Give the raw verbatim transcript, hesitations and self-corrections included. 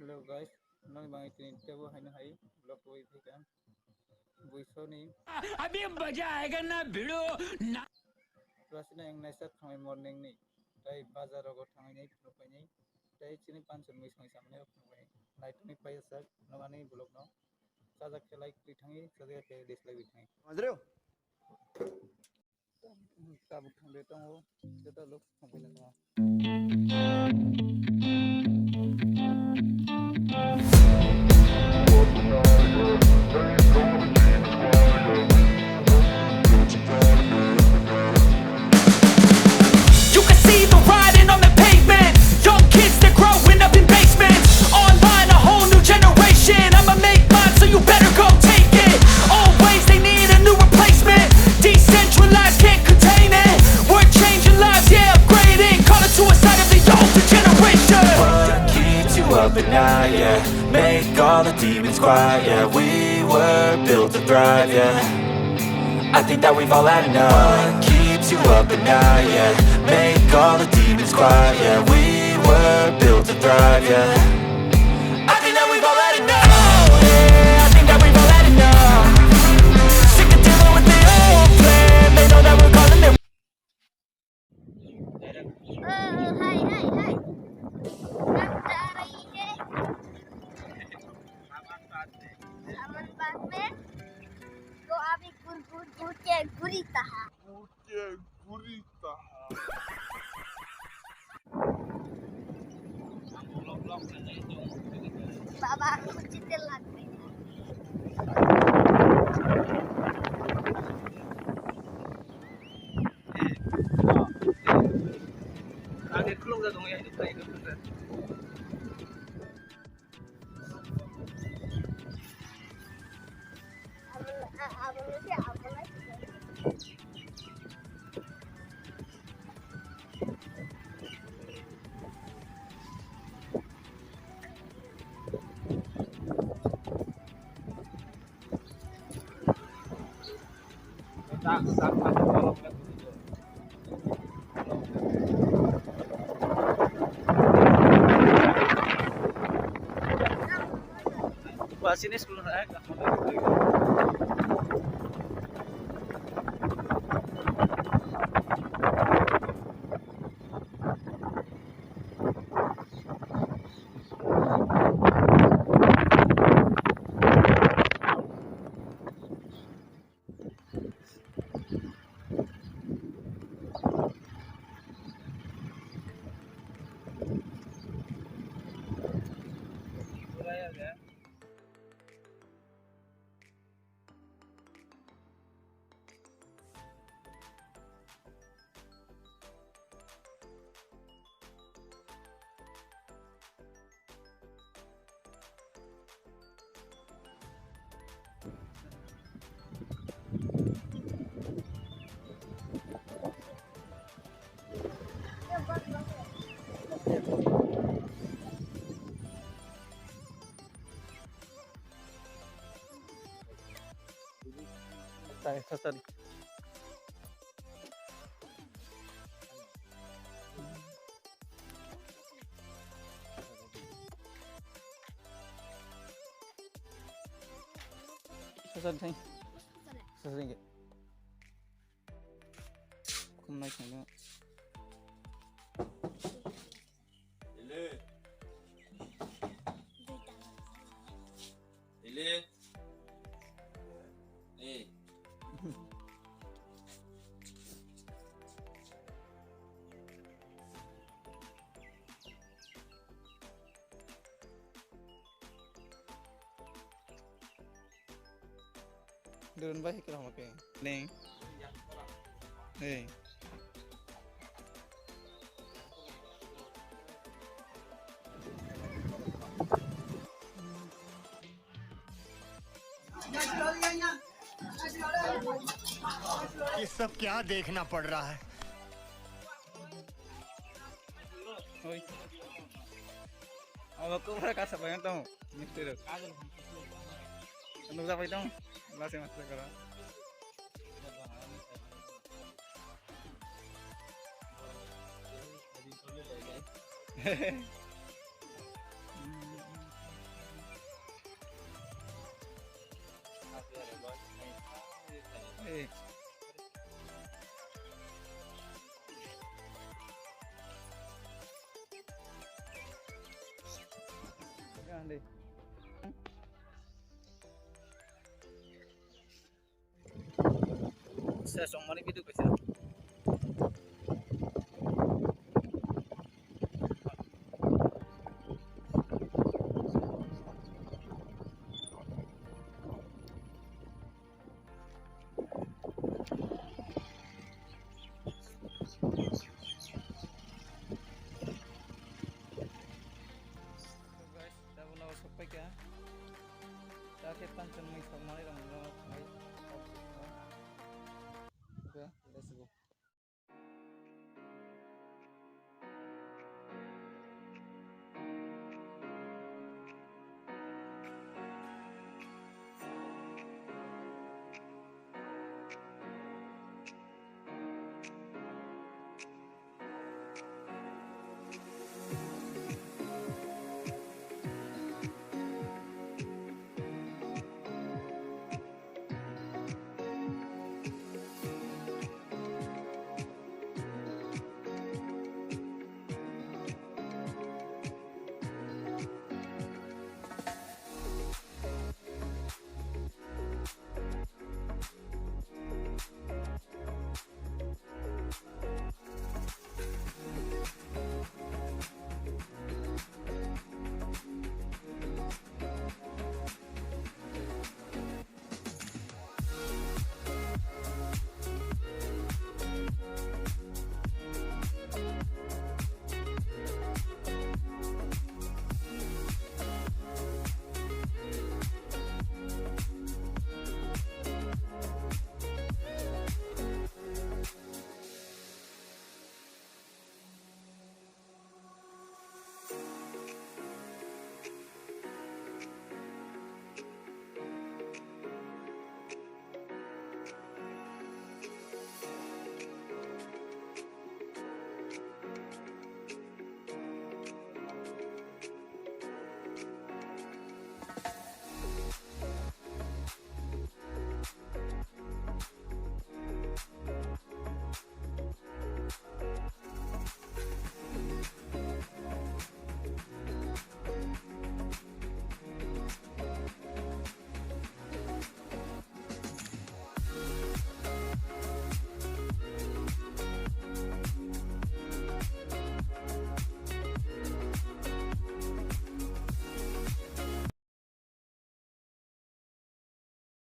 Hello guys, nang bang tini tebo haino hai vlog twi phikha. Buisoni. Abhi maza aayega na bhidu na. Klasina yang naisa thangai morning ni. Tai bazar rogo thangai nai phunuk pai nai. Tai chini panchon mui song samne phunuk pai nai. Nai tuni pai sak nongani vlog no. Sajak khe like twi thangi, sajak khe dislike twi thangi. Madreo. Tabuk thangwi tongo, joto lok thangwi tongo. You can see the writing on the pavement. Young kids, they're growing up in basements. Online, a whole new generation. I'ma make mine, so you better go take it. Always, they need a new replacement. Decentralized, can't contain it. We're changing lives, yeah, upgrading. Call it suicide of the older generation. What keeps you up at night, yeah? Make all the demons quiet, yeah. We were built to thrive, yeah. I think that we've all had enough. What keeps you up at night, yeah? Make all the demons quiet, yeah. We were built to thrive, yeah. I think that we've all had enough. Oh, yeah, I think that we've all had enough. Sick of dealing with the old plan. They know that we're calling it. ओ, हाय, हाय, हाय। हम जा रही है अहमदाबाद में। तो अभी गुर, गुर, गुर के गुरी तहा। गुर के गुरी तहा। बाबा, कुछ चित्ते लग गई। Ba sini school na, eh. Sorry, sorry. Sorry, sorry. Sorry. Khumnai khumnai. Ele. Ele. Ei. Durun bai hikra hama ke. Ning. Hey. ये सब क्या देखना पड़ रहा है? Oi. Abo kubra kasa bayang tong, mister. Nukjak bai tong, lase master kara. Chongmani video kaisa.